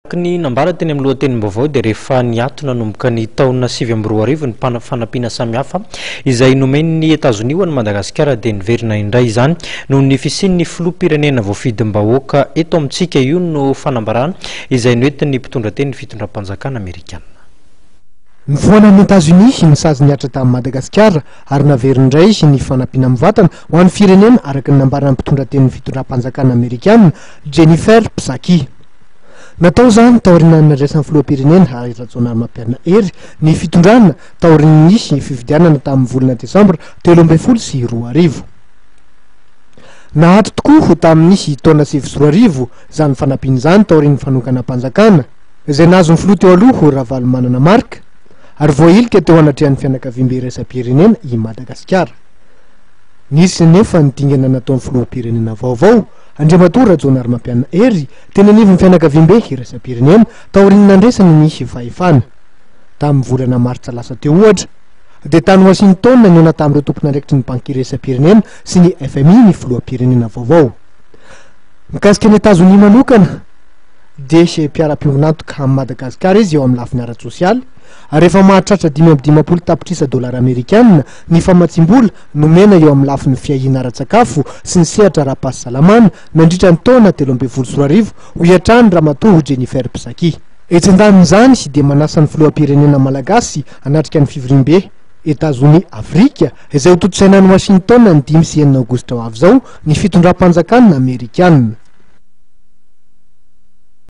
Araka ny nambara teny amin'ny lohatenim-baovao dia rehefa niato nanomboka ny taona 2009 ny fanampiana samihafa izay nomen'ny Etazonia ho an'i Madagasikara dia niverina indray izany noho ny fisian'ny filoham-pirenena voafidim-bahoaka eto amintsika. Io no fanambarana izay noentin'ny mpitondra tenin'ny fitondram-panjakana amerikana. Nifoanan'i Etazonia ny sazy nihatra tamin'i Madagasikara ary naveriny indray ny fanampiana mivantana ho an'ny firenena araka ny nambaran'ny mpitondra tenin'ny fitondram-panjakana amerikana Jennifer Psaki. Natao izany taorian'ny nandraisan'ny filoham-pirenena Hery Rajaonarimampianina Hery ny fitondrana taorian'ny fifidianana tamin'ny volana desambra 2013. Naato tokoa tamin'ny taona 2009 izany fanampiana izany taorian'ny fanonganam-panjakana izay nahazo ny filoha teo aloha Ravalomanana Marc ary voahilika teo anatrehan'ny fianakaviambe iraisam-pirenena i Madagasikara. Nisy anefa ny dingana nataon'ny filoham-pirenena vaovao Andriamatoa Rajaonarimampianina Hery, teny anivon'ny fianakaviambe iraisam-pirenena, taorian'ny nandresany ny fahefana. Tamin'ny volana martsa lasa teo ohatra, dia tany Washington nihaona tamin'ireo tompon'andraikitry ny Banky iraisam-pirenena sy ny FMI ny filoham-pirenena vaovao. Mikasika an'i Etazonia manokana, dia mpiara-piombon'antoka amin'i Madagasikara izy eo amin'ny lafiny ara-tsosialy, ary efa mahatratra 55 tapitrisa dolara amerikana ny famatsiam-bola nomena eo amin'ny lafiny fiahiana ara-tsakafo sy ny sehatra ara-pahasalamana nandritra ny taona 2013, hoy hatrany Ramatoa Jennifer Psaki. Etsy andanin'izany dia manasa ny filoham-pirenena malagasy hanatrika ny fivoriambe Etazonia Afrika izay hotontosaina any Washington ny 5 sy 6 aogositra ho avy izao ny fitondram-panjakana amerikana.